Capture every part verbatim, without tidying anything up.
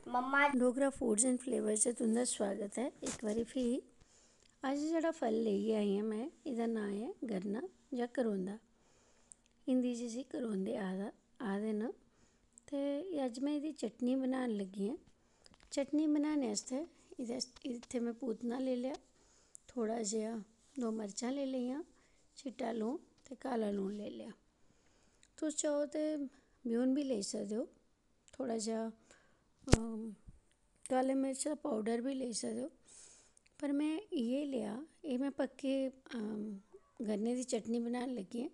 मम्मा Dogra foods and flavours च तुं'दा स्वागत ऐ इक बारी फ्ही। अज्ज जेह्ड़ा फल लेइयै आई आं में, एह्दा नांऽ ऐ गरना जां करोंदा। हिंदी च इसी करोंदे आखदा, आखदे न। ते अज्ज में एह्दी चटनी बनान लग्गी आं। चटनी बनाने आस्तै एह्दे आस्तै, इत्थै में पूतना लेई लेआ, थोह्ड़ा जेहा दो मर्चां लेई लेइयां, चिट्टा लून ते काला लून लेई लेआ। तुस चाहो ते ब्यून बी लेई सकदे ओ, थोह्ड़ा जेहा, अम, काले मिर्च दा पौडर बी लेई सकदे ओ। पर में इ'यै लेआ, एह् में पक्के, अम, गन्ने दी चटनी बनान लग्गी आं।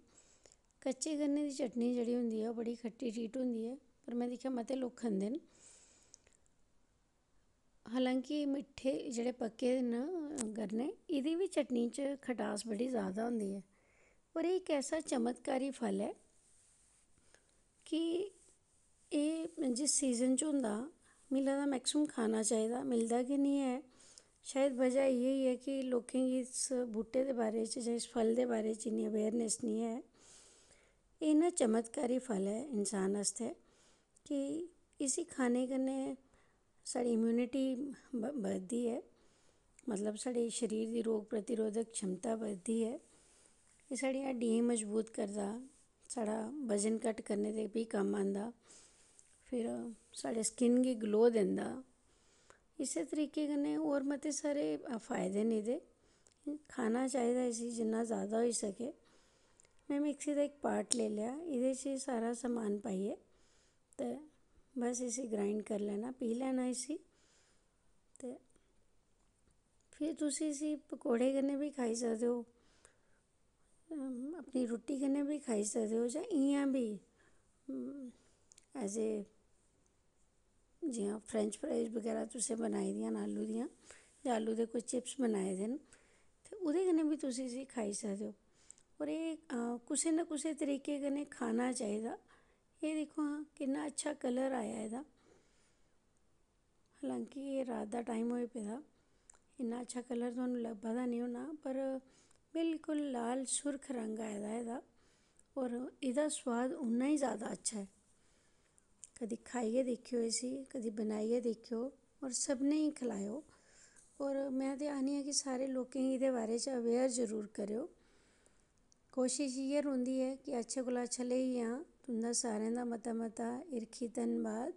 कच्चे गन्ने दी चटनी जेह्ड़ी होंदी ऐ, ओह् बड़ी खट्टी ठीठ होंदी ऐ, पर में दिक्खेआ मते लोक खंदे न। हालांकि मिट्ठे जेह्ड़े पक्के न गन्ने, एह्दी बी चटनी च खटास बड़ी जैदा होंदी ऐ। और एह् इक ऐसा चमत्कारी फल ऐ कि एह् जिस सीजन च होंदा, मिगी लगदा मैक्सिमम खाना चाहिदा, मिलदा गै निं ऐ। शायद बजह इ'यै ऐ कि लोकें गी इस बूह्टे दे बारे च जां इस फल दे बारे च इन्नी अवेयरनैस निं ऐ। एह् इन्ना चमत्कारी फल ऐ इंसान आस्तै कि इसी खाने कन्नै साढ़ी इम्यूनिटी ब-, बधदी ऐ, मतलब साढ़े शरीर दी रोग प्रतिरोधक क्षमता बधदी ऐ। एह् साढ़ियां हड्डियें गी मजबूत करदा, साढ़ा वजन घट्ट करने दे बी कम्म आंदा, फिर साढ़े स्किन गी ग्लो दिंदा। इस्सै तरीके कन्नै होर मते सारे, अ, फायदे न एह्दे। खाना चाहिदा इसी जिन्ना जैदा होई सकै। में मिक्सी दा इक पार्ट लेई लेआ, एह्दे च एह् सारा समान पाइयै ते बस इसी ग्राइंड करी लैना, पीह् लैना इसी। ते फिर तुस इसी पकौड़े कन्नै बी खाई सकदे ओ, अम, अपनी रुट्टी कन्नै बी खाई सकदे ओ, जां इ'यां बी, अम, as a, जि'यां फ्रैंच फ्राइज बगैरा तुसें बनाई दियां न आलू दियां, जां आलू दे कोई चिप्स बनाए दे न, ते ओह्दे कन्नै बी तुस इसी खाई सकदे ओ। होर एह्, अ, कुसै ना कुसै तरीके कन्नै खाना चाहिदा। एह् दिक्खो हां, किन्ना अच्छा कलर आया एह्दा। हालांकि एह् रात दा टाइम होई पेदा, इन्ना अच्छा कलर तुहानू लब्भा दा निं होना, पर बिल्कुल लाल सुर्ख रंग आए दा एह्दा। होर एह्दा सोआद उन्ना ही जैदा अच्छा ऐ। कदी खाइयै दिक्खेओ इसी, कदी बनाइयै दिक्खेओ, होर सभनें गी खलाएओ। होर में ते आखनी आं कि सारे लोकें गी एह्दे बारे च अवेयर जरूर करेओ। कोशश इ'यै रौंह्दी ऐ कि अच्छे कोला अच्छा लेई आं। तुं'दा सारें दा मता मता हिरखी धन्नबाद।